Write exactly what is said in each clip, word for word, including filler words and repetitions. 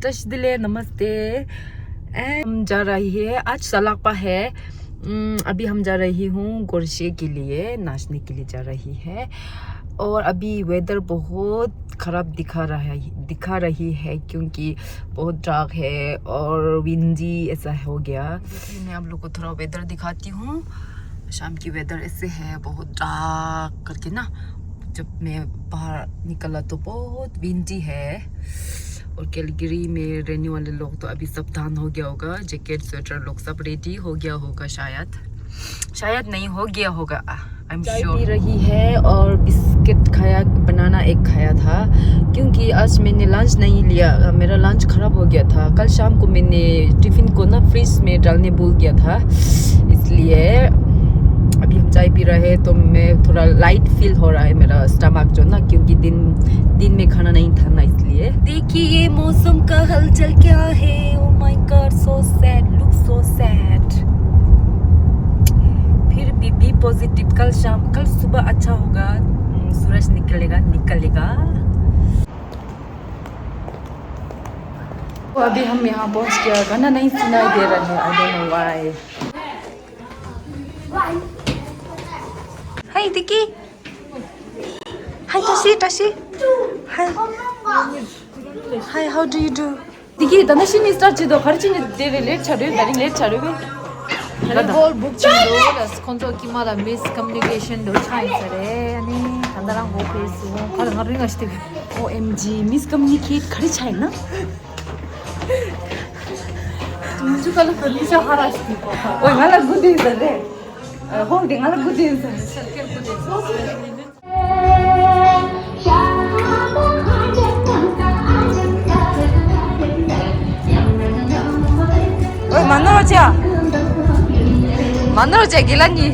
तशदिले नमस्ते। हम जा रही है, आज सलापा है। हम्म, अभी हम जा रही हूँ गोरशे के लिए, नाचने के लिए जा रही है। और अभी वेदर बहुत खराब दिखा रहा है, दिखा रही है, क्योंकि बहुत डार्क है और विंडी ऐसा हो गया। मैं आप लोग को थोड़ा वेदर दिखाती हूँ। शाम की वेदर ऐसे है, बहुत डार्क करके ना। जब मैं बाहर निकला तो बहुत विंडी है। और कैलगरी में रहने वाले लोग तो अभी सावधान हो गया होगा, जैकेट स्वेटर लोग सब रेडी हो गया होगा शायद। शायद नहीं, हो गया होगा। I am sure. पी रही है और बिस्किट खाया, बनाना एक खाया था, क्योंकि आज मैंने लंच नहीं लिया, मेरा लंच खराब हो गया था। कल शाम को मैंने टिफिन को ना फ्रिज में डालने भूल गया था, इसलिए अभी हम चाय पी रहे हैं, तो मैं थोड़ा लाइट फील हो रहा है मेरा स्टमक जो ना, क्योंकि दिन दिन में खाना नहीं था ना, इसलिए। देखिए ये मौसम का हलचल क्या है। Oh my God, so sad, look so sad। फिर भी बी पॉजिटिव। कल शाम, कल सुबह अच्छा होगा। हम्म, सूरज निकलेगा, निकलेगा। तो अभी हम यहाँ पहुँच गया। गाना नहीं सुनाई दे रहा है, I don't know why। Hi, Diki. Hi, Tashi, Tashi. Hi. Hi, how do you do? Diki, ད་ནི་ཤི་ནི་སི་ཊར་ཅི་དོ་ཁར་ཅི་ནི་དེ་རེ་ལེཊ་ཆ་རེ་ད་རིང་ལེཊ་ཆ་རེ་བེ། ད་ནི་ཧོལ་བུག་ཅི་འདུག་ལ་ཁོང་ཚོ་ཀི་མ་ལ་མིས་ཀམ་མུ་ནི་ཀེ་ཤན་འདུག་ཆ་ཡིན་ས་རེད། ཨ་ནི་ད་ད་རང་གོ་ཕེ་སུ་ཁ་ལ་ང་རིང་ང་ཤི་ཏེ། ཨོ་ཨེམ་ཇི། མིས་ཀམ་མུ་ནི་ཀེ་ཊི་ག་རེ་ཆ་ཡིན་ན། ང་ཚོ་ག་ལ་ཕར་ལི་ཤ་ཧ་ར་ཤི་ཏེ། ཨོ་ང་ལ་གུ་དེ་ཡིན་ས་རེད། ཧོང་དེ་ང་ལ་གུ་དེ་ཡིན་ས་རེད། ཨོའི་མ་ནོར་བྱ། མ་ནོར་བྱ་དགེ་ལ་ཉི།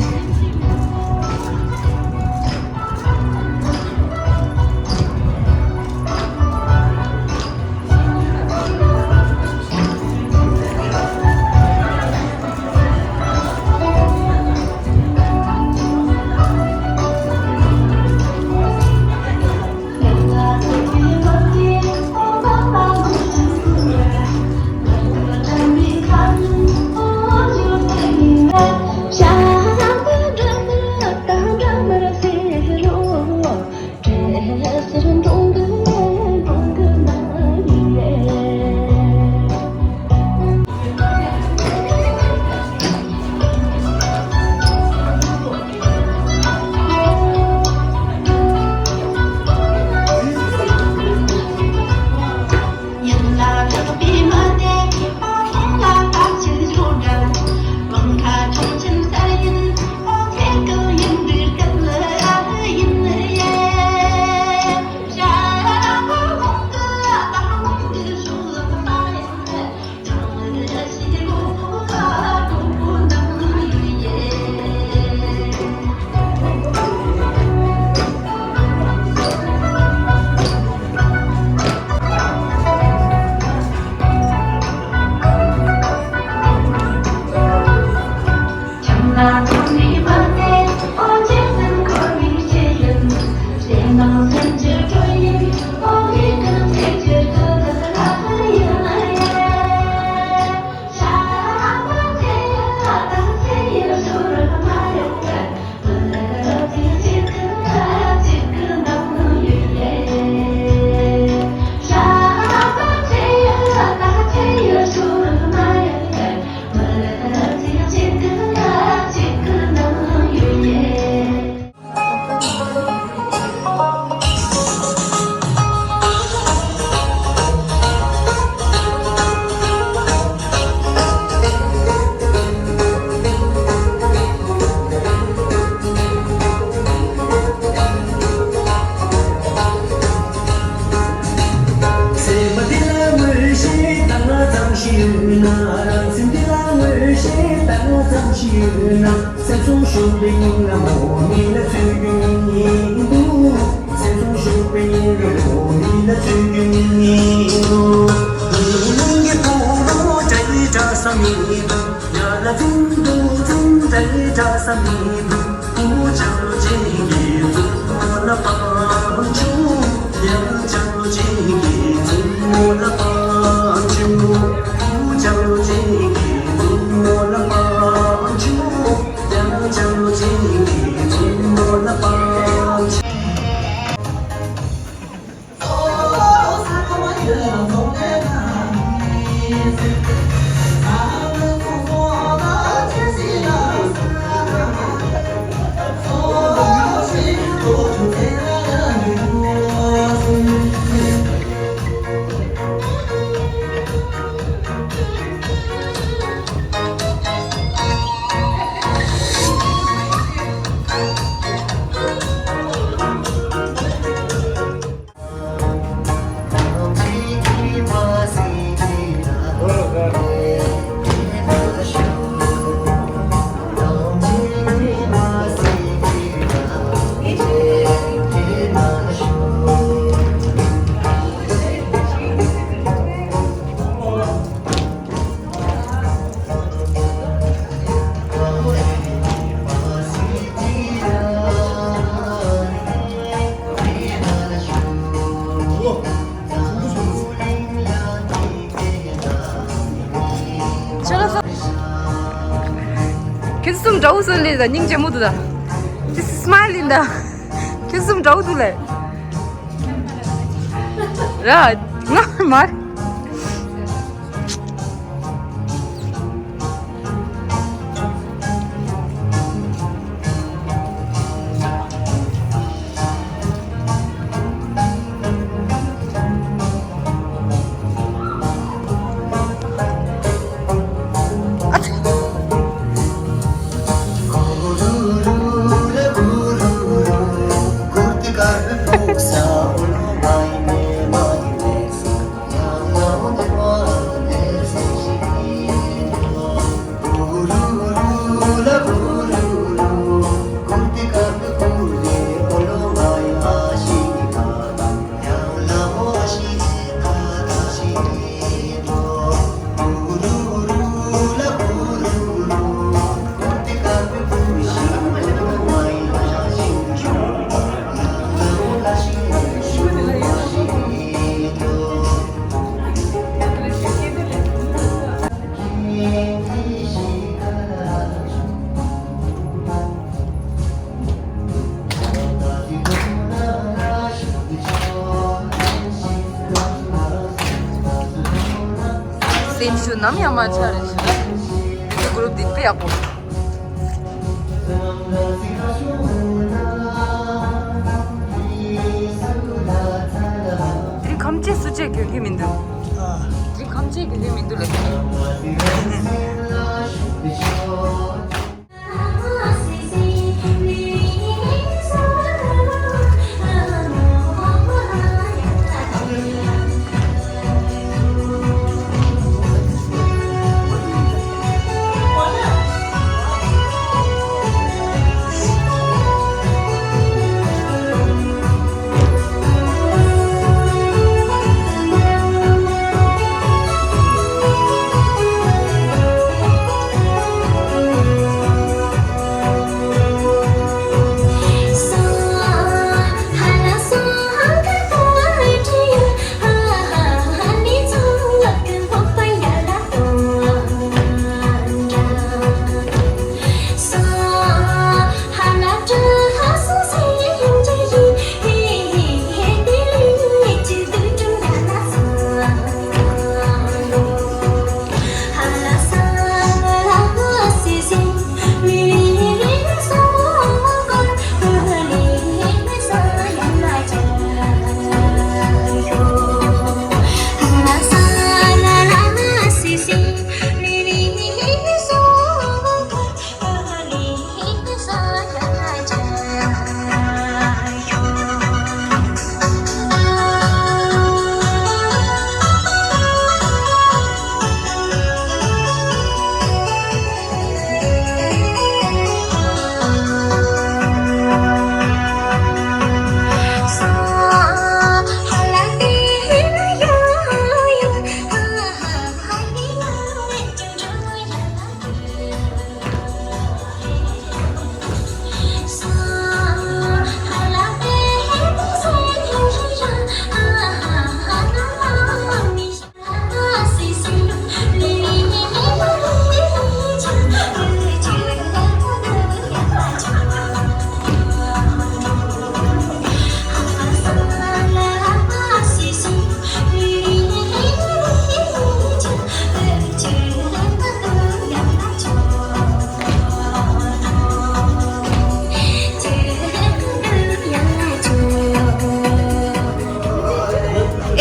སེམས་འདི་ལ་ངོ་ཤེས་ལྟ་ང་ཙམ་ཞིག་ཡོད་ན། རང་སེམས་འདི་ལ་ངོ་ཤེས་ལྟ་ང་ཙམ་ཞིག་ཡོད་ན། སེམས་སོང་ཤུགས་པའི་སྙིང་ལ་མོ་མི་ལ་བཙུན་རྒྱུ་ཉིད་འདུག་སེམས་སོང་ཤུགས་པའི་སྙིང་ལ་མོ་མི་ལ་བཙུན་རྒྱུ་ཉིད་འདུག་ལུང་གི་ཕུང་པོ་བྲལ་བའི་གྲྭ་ས་མི་འདུག་ཡ་ལ་བཙུན་འདུག་བཙུན་བྲལ་བའི་གྲྭ་ས་མི་འདུག་བུ་ལྕང་ལོ་ཅན་གྱི་བཙུན་མོ་ལ་སྤང་བྱུང་། ཡ་ལ་ལྕང་ལོ་ཅན་གྱི་བཙུན་མོ་ལ་སྤང་ ཁྱེད་གསུམ་འདྲ་བོ་སོང་ལས་ད་སྙིང་རྗེ་མོ་འདུག་ད། ཅི་སི་སི་མའི་ལིན་ད། ཁྱེད་གསུམ་འདྲ་བོ་འདུག་ལས། ར། ང་མ། སེམས་ཤུགས་ནམ་ཡང་མ་ཆག་རེ་ཞུ། འདི་གུ་རུབ་འདི་དཔེ་ཡག་པོ། དེ་རིང་ཁམས་ཆེ་སུ་ཆེ་གྱོན་གྱི་མི་འདུག་དེ་རིང་ཁམས་ཆེ་གྱོན་གྱི་མི་འདུག་ལབ།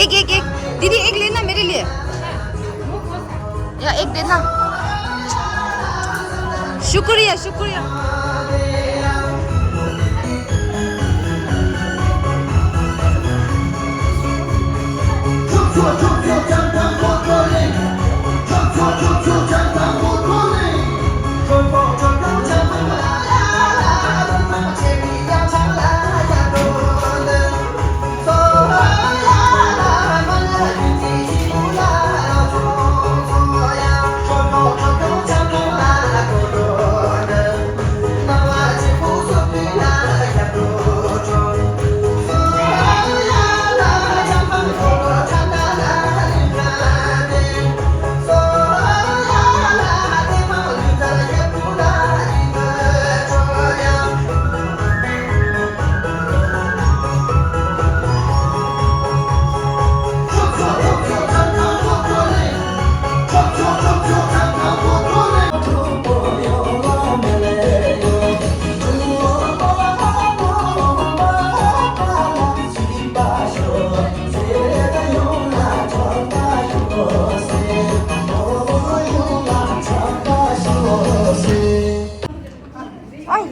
एक, एक, एक। दीदी, एक लेना मेरे लिए। या, एक देना। शुक्रिया, शुक्रिया।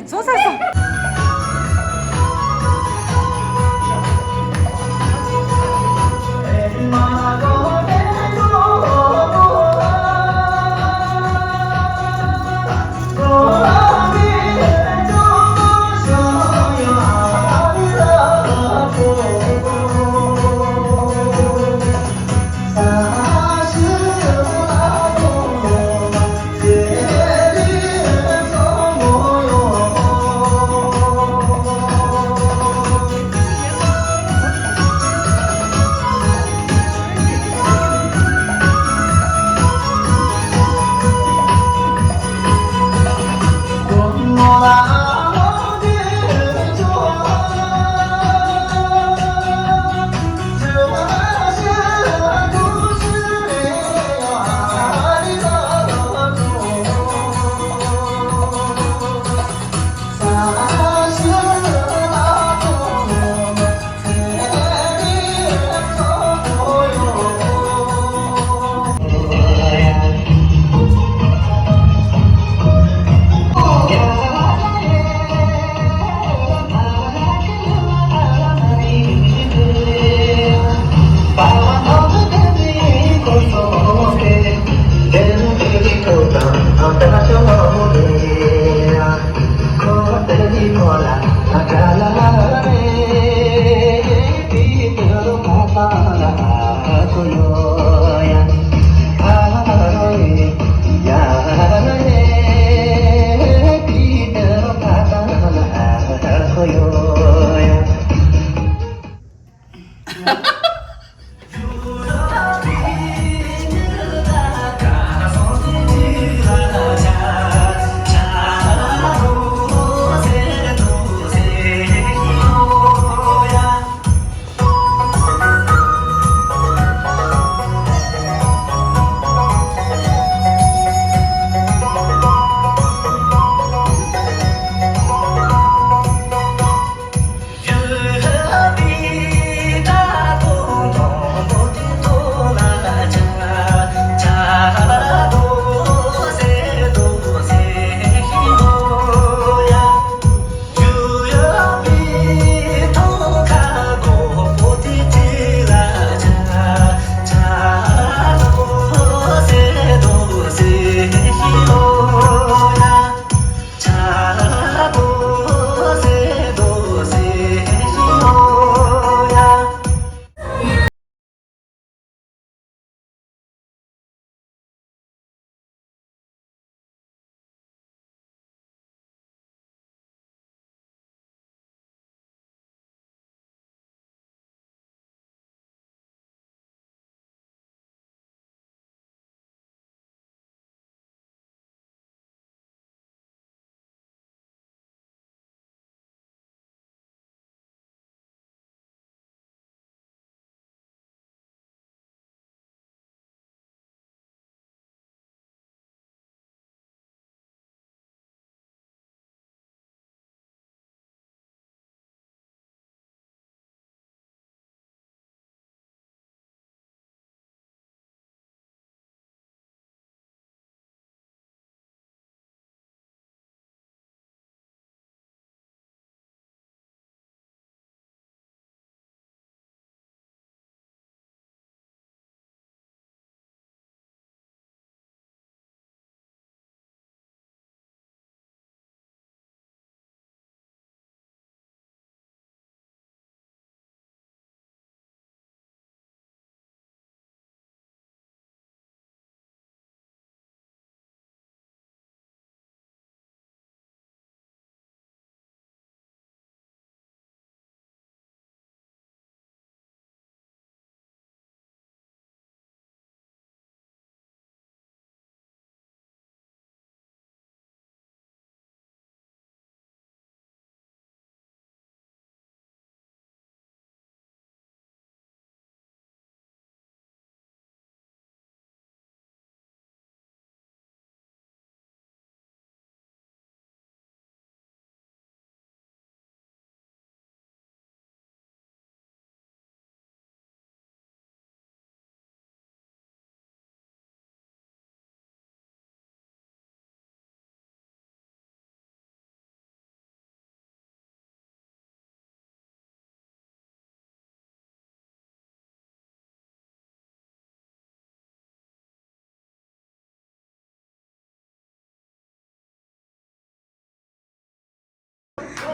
བཟོ་ས་སོང་།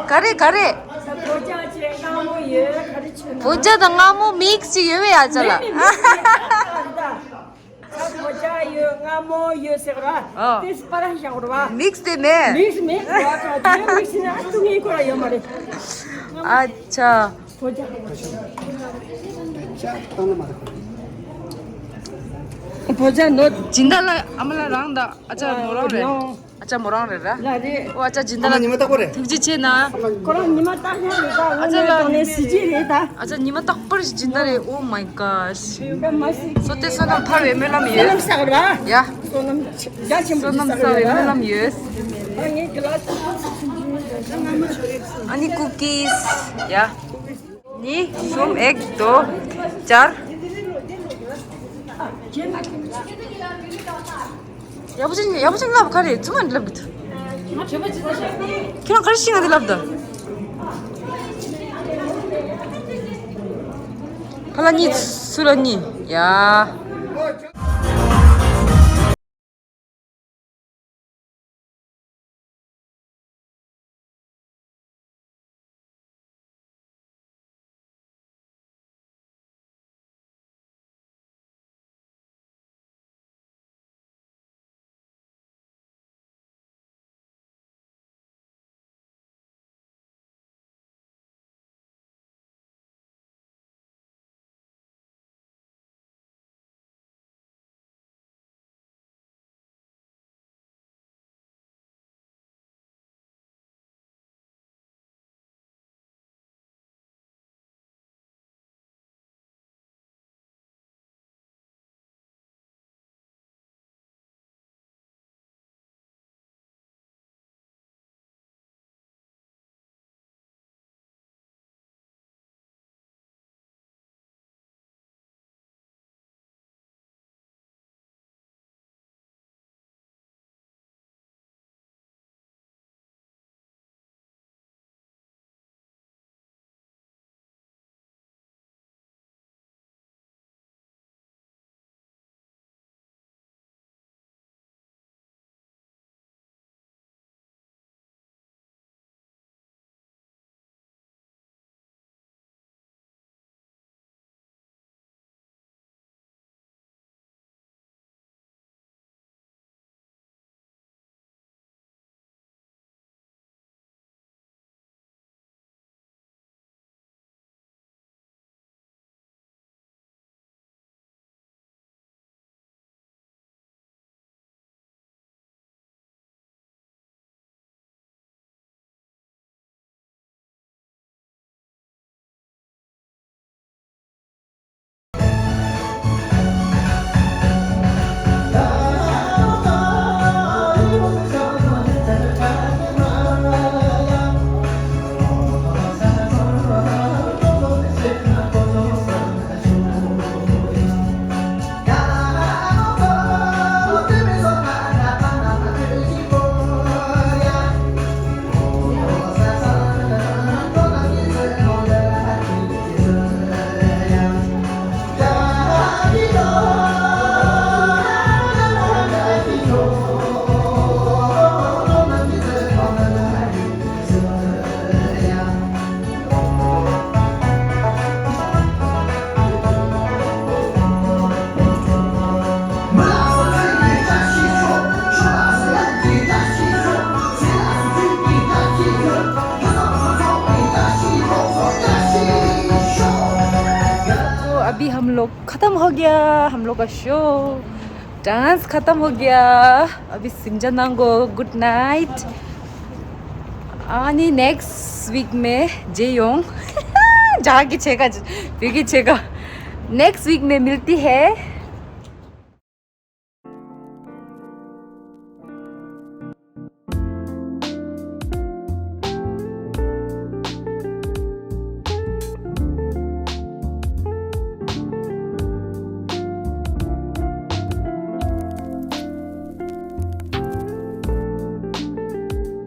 ག་རེ་ག་རེ། བོད་ཇ་ཅེ་མངར་མོ་ཡོད་ག་རེ་ཆོད་ན། བོད་ཇ་དང་མངར་མོ་མིག་སི་ཅིག་ཡོད་པས་ཡ་ཅ་ལགས། ས་བོད་ཇ་ཡོད་མངར་མོ་ཡོད་ཟེར་ག་ཨ། དེ་སི་པ་ར་བཞག་ར་བ། མིག་སི་དེ་མེད། མིག་སི་མེད་ར་ཅ་དེ་མིག་སི་ན་ཏུ་ངེ་ཁོ་ར་ཡོད་མ་རེད། ཨ་ཅག་བོད་ཇ། བོད་ཇ་ནོ། སྦྱིན་བདག་ལ་ཨ་མ་ལ་རང་དང་ཨ་ཅག་མོ་རང་རེད། ཨ་ཅག་མོ་རང་རེད་ར། ལ་རེད། ཨོ་ཨ་ཅག་སྦྱིན་བདག་ཨ་མ་ལ་ཉི་མ་རྟག་པོ་རེད། ཐུགས་རྗེ་ཆེ་ན། ཁོ་རང་ཉི་མ་རྟག་པོ་རེད་ད། ཨ་ཅག་ལ་ནི་སི་ཇི་རེད་ད། ཨ་ཅག་ཉི་མ་རྟག་པར་སྦྱིན་བདག་རེད། Oh my gosh. སོ་ཏེ་བསོད་ནམས་འཕར་བའི་སྨོན་ལམ་ཡོད། བསོད་ནམས་བསགས་ར། ཡ། བསོད་ནམས་རྒྱ་ཆེན་པོ་བསོད་ནམས་བསགས་པའི་སྨོན་ལམ་ཡོད། ཨ་ནི་ཀུ་ཀིས། ཡ། གཉིས། གསུམ། ཨེག་དོ། ཅར། ཡག་པོ་ཅིག་ཡག་པོ་ཅིག་ལབ་ག་རེ་ཚང་མ་ལབ་གི་འདུག་ཁྱེད་རང་ག་རེ་ཤེས་ང་འདི་ལབ་ད། ཕ་ལ་གཉིས་སུ་ལ་གཉིས། ཡ། तो अभी हम लोग खत्म हो गया हम लोग का शो। डांस खत्म हो गया। अभी सिमजा नांगो, गुड नाइट। अनि नेक्स्ट वीक में जे योंग जाके छेगा, बिगी छेगा। नेक्स्ट वीक में मिलती है।